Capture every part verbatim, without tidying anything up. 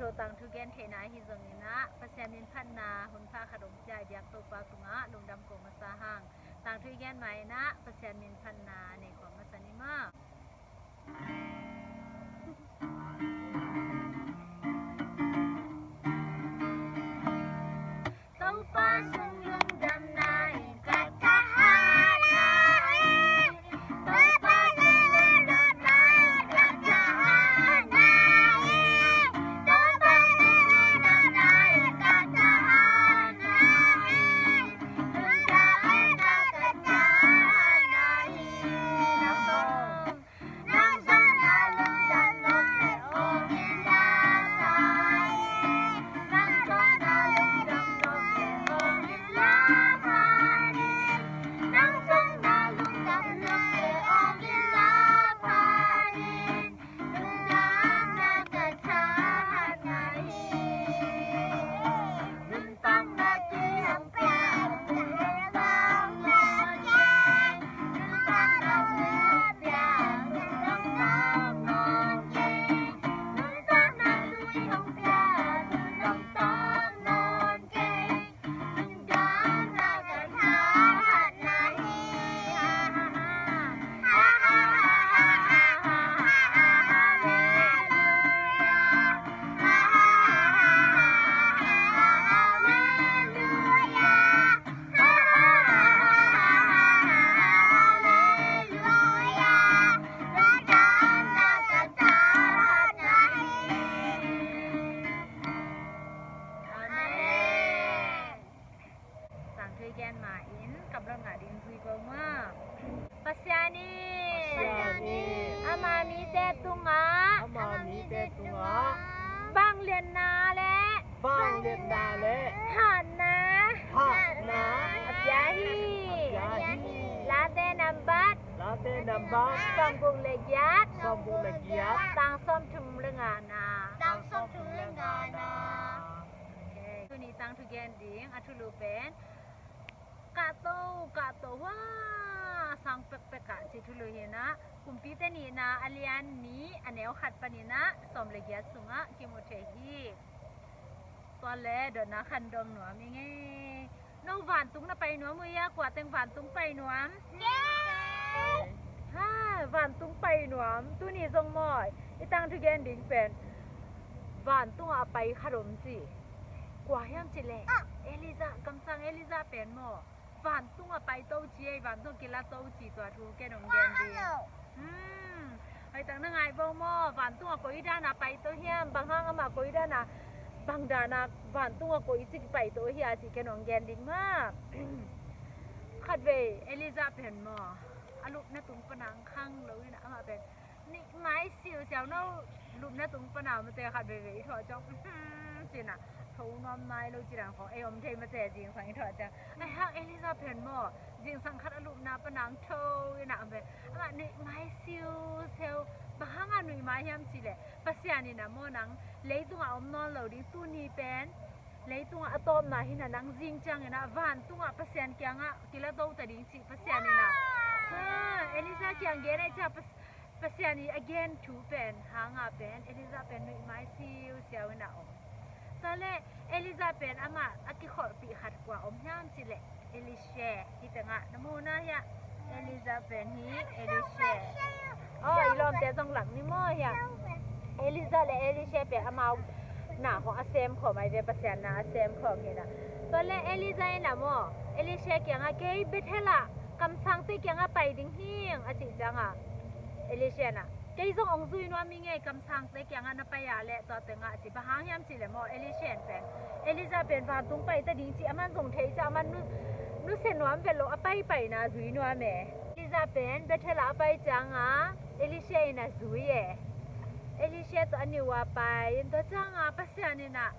Tua tangthu gen theihna ahi zongin ah Pasian min phatna hun pha khat om cia i biak Topa tungah lungdam ko masa hang. Tangthu i gen ma-in ah Pasian min phatna nei khawm masa ni maw. Topa sung lungdamna in ka thahatna hi. Topa sung lungdamna in ka thahatna hi. Topa sung lungdamna in ka thahatna hi. Lungdamna ka thahatna hi. Tangthu i gen ma-in kamlot ngah ding zui ko maw. Pasian in, Pasian in ama mite tungah, ama mite tungah vangliatna le, vangliatna le hatna, hatna a pia hi. A pia hi. Late nambat, Late nambat sawmguk le giat, sawmguk le giat, tang sawmthum le ngana, tang sawmthum le ngana. Ok. Tuni tangthu gen ding a thulu pen Kahto, kahto, hua sang pekpek ah cih thulu hi-in ah, Kumpite Nihna a lian nih a neu khat panin ah sawm le giat sungah kimu thei hi. Tua le dotna khan dong nuam i ngei. No vantung na pai nuam uh hia, kua teng vantung pai nuam? Ha, vantung pai nuam. Tuni zong maw, i tangthu gen ding pen vantung ah a pai khat om ci. Kua hiam cih leh Elijah, kamsang Elijah pen maw, vantung ah paito ci ei, vantung ah kilato ci, tua thu ken hong gen ding. Hmm. Hoih tak na ngai bo maw, vantung ah koi dan a paito hiam, bang hang amah koi dan a, bang dan a vantung ah koi ci paito hia cih ken hong gen ding maw. Khatvei Elijah pen maw, a lupna tung pana hong khang lo in ah, amah pen nih mai siusiau, no lupna tung pana om mate khat veivei i thawh ciang, hmm, ci-in ah tho nuam nai lo ci dan khawng ei om thei mate, zingsang i thawh ciang, ai hang Elijah pen maw, zingsang khat a lupna pana hong tho in ah om ve. Amah nih mai siusiau, bang hang a nuih mai hiam cih leh Pasian in ah maw, nang leitung ah om nawn lo ding, tuni pen leitung ah a tawpna hi-in ah, nang zing ciangin ah vantung ah Pasian kiangah kilato ta ding cih Pasian in ah, ha, Elijah kiang gen ahih ciang Pas-, Pasian in a gen thu pen hang ah pen Elijah pen nuih mai siusiau in ah om. Tua leh Elijah pen amah a kikholhpih khat kua om hiam cih leh Elisha. Hih tengah na mu na hiah, Elijah pen hi, Elisha. Oh, i lawmte zong lak ni maw hiah. Elijah le Elisha pen amau na khawng a sem khawm ahi ve, Pasian na a sem khawm hi-in ah. Tua leh Elijah in ah maw, Elisha kiangah, kei Bethel ah kamsangte kiangah pai ding hing, a cih ciangah Elisha in ah, kei zong hong zui nuam ing ei, kamsangte kiangah na pai a leh, tua tengah ci. Bang hang hiam cih leh maw, Elisha in pen, Elijah pen vantung pai ta ding cih aman zong thei ciang, aman nu, nusia nuam vet lo, a paipaina zui nuam e. Elijah pen Bethel ah a pai ciangah Elisha in a zui e. Elisha tawh a nih uh a pai in, tua ciangah Pasian in ah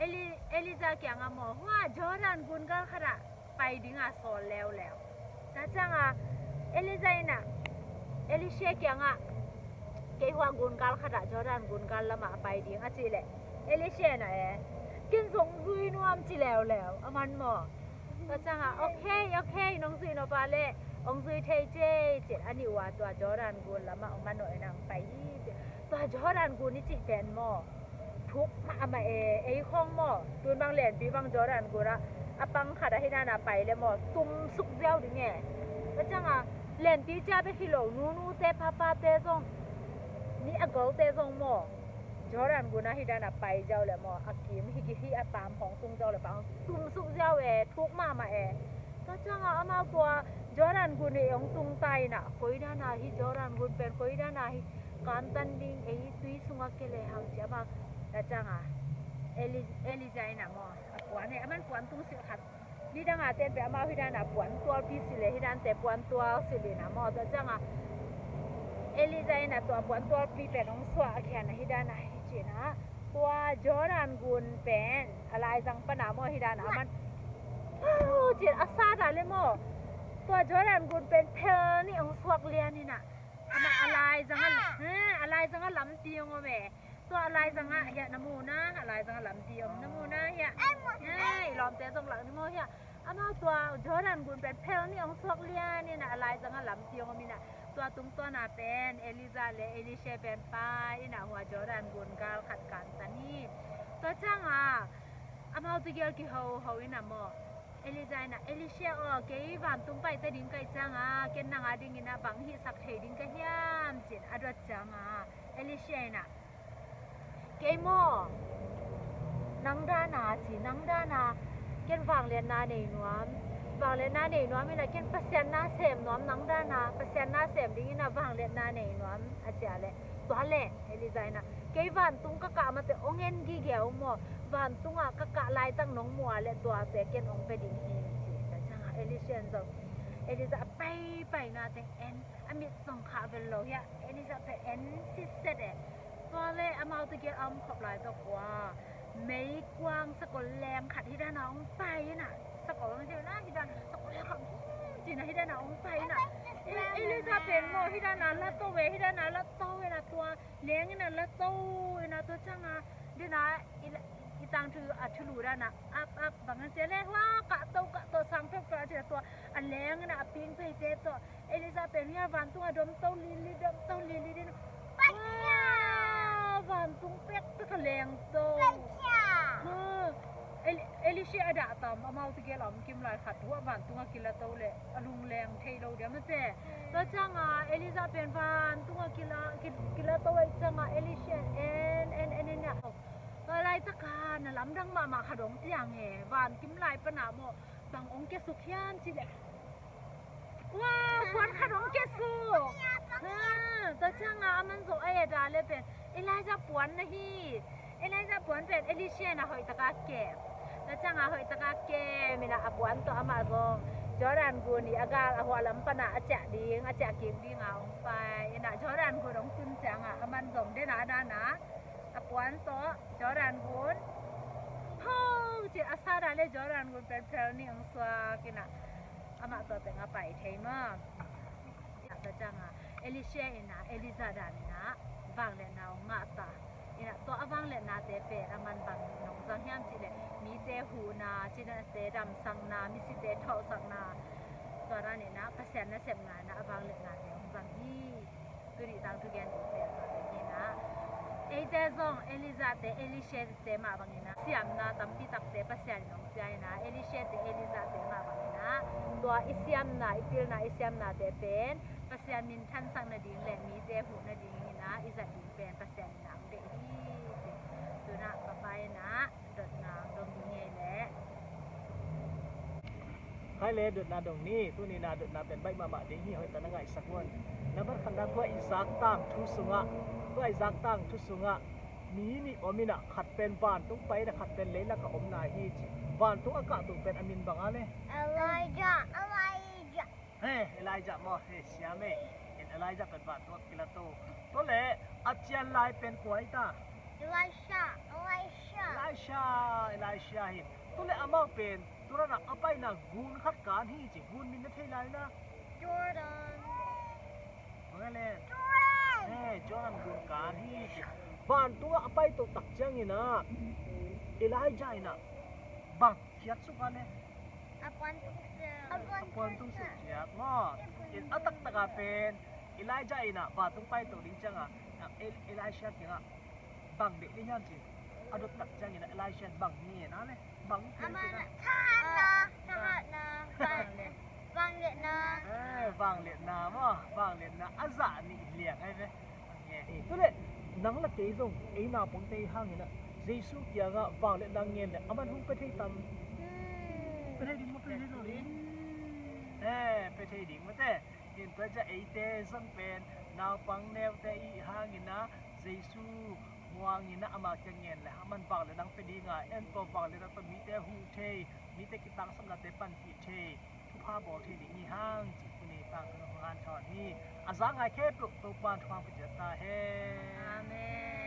Eli-, Elijah kiangah maw, hua Jordan gun gal khat ah pai ding a sawl leuleu. Tua ciangah Elijah in ah Elisha kiangah, kei hua gun gal khat ah, Jordan gun gal lamah a pai ding, a cih leh Elisha in ah e, ken zong zui nuam ci leuleu, aman maw. Tua ciangah, ok, ok, nong zuih nop a leh hong zui thei ci ei, ci-in a nih uh a tua Jordan gun lamah hong manawh in ah hong pai hi, ci. Tua Jordan gun i cih pen maw, Thuk mahmah e, ei khawng maw, tun bang lenpi bang Jordan gun ah a pang khat ah hih dan a pai leh maw, tum suk ziau ding e. Tua ciang a lenpi cia bek hi lo, nunute papate zong, ni a golte zong maw, Jordan gun ah hih dan a pai ziau leh maw, a kim hih, hih a paam khawng tung ziau leh bang tum suk ziau e, thuk mahmah e. Tua ciang a amau tua Jordan gun i hong tung ta in ah, koi dan a hih Jordan gun pen koi dan a hih kantan ding, ei tui sungah kia lehang ci a bang. Tua ciang a Eli-, Elijah in ah maw, a puan e, aman puan tung silh khat. Nidang a ten pen amau hih dan a puan tualpi silh e, hih dante puan tual silh in ah maw. Tua ciang a Elijah in ah tua puan tualpi pen hong suah a khian a hih dan a hih ci in ah, tua Jordan gun pen a laizang pan a maw, hih dan a aman ci a sa dan leh maw, tua Jordan gun pen phel nih hong suak lian in ah, amah a laizang a, a laizang a lampi hong om e. Tua a laizang ah hiah na mu na, a laizang a lampi om na mu na hiah. Hiah i lawmte zong lak ni maw hiah. Amau tua Jordan gun pen phel nih hong suak lian in ah, a laizang a lampi hong om in ah, tua tungtawn a pen Elijah le Elisha pen pai in ah, hua Jordan gun gal khat kantan hi. Tua ciang a amau tegel kihoho in ah maw, Elijah in ah, Elisha aw, kei vantung paita ding ka hih ciang a, ken nang a ding in ah bang hihsak thei ding ka hiam ci in a dot ciang a, Elisha in ah, kei maw, nang dan a ci, nang dan a ken vangliatna nei nuam, vangliatna nei nuam in ah, ken Pasian na sem nuam, nang dan a Pasian na sem ding in ah vangliatna nei nuam, a ci a leh, tua leh Elijah in ah, kei vantung ka kah mateh hong en gige ung maw, vantung ah ka kah laitak nong muh a leh tuate ken hong pia ding hi, ci. Tua ciang a Elisha in zong, Elijah a paipaina teng en, a mit zong khah vel lo hiah, Elijah pen en sitset e. Tua leh amau tegel a om khop lai tawh kua, meikuang sakol leng khat hih dan a hong pai in ah, sakol hong ci in ah, hih dan sakol leng khat, hmm, ci in ah hih dan a hong pai in ah. E-, Elijah pen maw, hih dan a la to e, hih dan a la to in ah, tua leng in ah la to in ah, tua ciang a, den a i, i tangthu a thulu dan a ap ap bang a sia leh, hua, kah to, kah to, sang peuh kah ci a, tua a leng in ah a ping peite tawh Elijah pen hiah vantung a dom to lili, dom to lili din. Hua, vantung pekpek a leng to. Hua, Eli-, Elisha a dah tam, amau tegel a om kim lai khat, hua vantung a kila to leh a lungleng thei lo dia mate. Tua ciang a Elijah pen vantung a kila, ki-, kila to ahih ciang a Elisha en, en, en, en, en a. Tua laitak a na lamdang mahmah khat hong piang e, van kim lai pan a maw, bang hong kiasuk hiam ci leh, hua, puan khat hong kiasuk. Ha, tua ciang a aman zong a et a leh pen Elijah puan na hi. Elijah puan pen Elisha in ah hoih tak a kem. Tua ciang a hoih tak a kem in ah a puan tawh amah zong Jordan gun i a gal a huah lam pan a a ciah ding, a ciah kik ding a hong pai in ah, Jordan gun hong tun ciang a aman zong den a dan a a puan tawh Jordan gun, ho, ci a sa dan leh Jordan gun pen phel nih hong suak in ah, amah tua teng a pai thei maw. Tua ciang a Elisha in ah Elijah dan in ah vangliatna hong ngah ta in ah, tua a vangliatnate pen aman bang hong zang hiam ci leh, mite huhna, cinate damsakna, misite tholhsakna, tua dan in ah Pasian nasepna in ah a vangliatnate hong zang hi. Tuni tangthu gen ding pen tua teng hi in ah, eite zong Elijah te, Elisha te mah bang in ah siamna tampi takte Pasian in hong pia in ah, Elisha te, Elijah te mah bang in ah, tua i siamna, i pilna, i siamnate pen Pasian minthansak nading leh mite huh nading in ah i zat ding pen Pasian in ah hong deih hi, ci. Tu in ah papa in ah dotna hong dong ding hi leh. Hai le, dotna dong ni. Tuni na dotna pen baih mahmah ding hi, hoih tak na ngaihsak un. Nambat khatna, tua i zak tangthu sungah, tua i zak tangthu sungah mi nih om in ah, khat pen vantung pai in ah, khat pen leilak ah om lai hi, ci. Vantung a kahto pen a min bang a le? Elijah. Elijah. He, Elijah maw, he, siam e. In Elijah pen vantung a kilato. Tua leh a cian lai pen kua hi ta? Elisha. Elisha. Elisha, Elisha hi. Tua leh amau pen tua dan a a paina gun khat kan hi, ci. Gun min na thei lai na? Jordan. Bang a le? Jordan. He, Jordan gun kan hi, ci. Vantung ah a paito tak ciangin ah Elijah in ah bang khiat suk a le? A puan tung suk. A puan tung suk khiat maw. In a taktak a pen Elijah in ah vantung paito ding ciang a, El-, Elisha kiang ah bang deih ding hiam ci? A dot tak ciangin Elisha in bang ngen a le, bang ngen a le, thahatna, thahatna, vangliatna. Eh, vangliatna maw, vangliatna a zah nih liang ai ve. Tule nang la kei zong ei naupangte i hangin ah Jesu kiangah vangliatna ngen le aman hong pia thei tam? Pia thei ding maw, pia thei lo ding? Eh, pia thei ding maw te. Hin tua ciah eite zong pen naupang neute i hangin ah Jesu muangin ah ama kiang ngen le aman vangliatna pia dinga, en tawh vangliatna tawh mite huh thei, mite kitangsapnate panpih thei, thupha bawl thei ding i hang cih tuni tangthu hong hanthawn hi. A za ngai khempeuh Topa'n thupha hong pia ciat ta hen. Amen.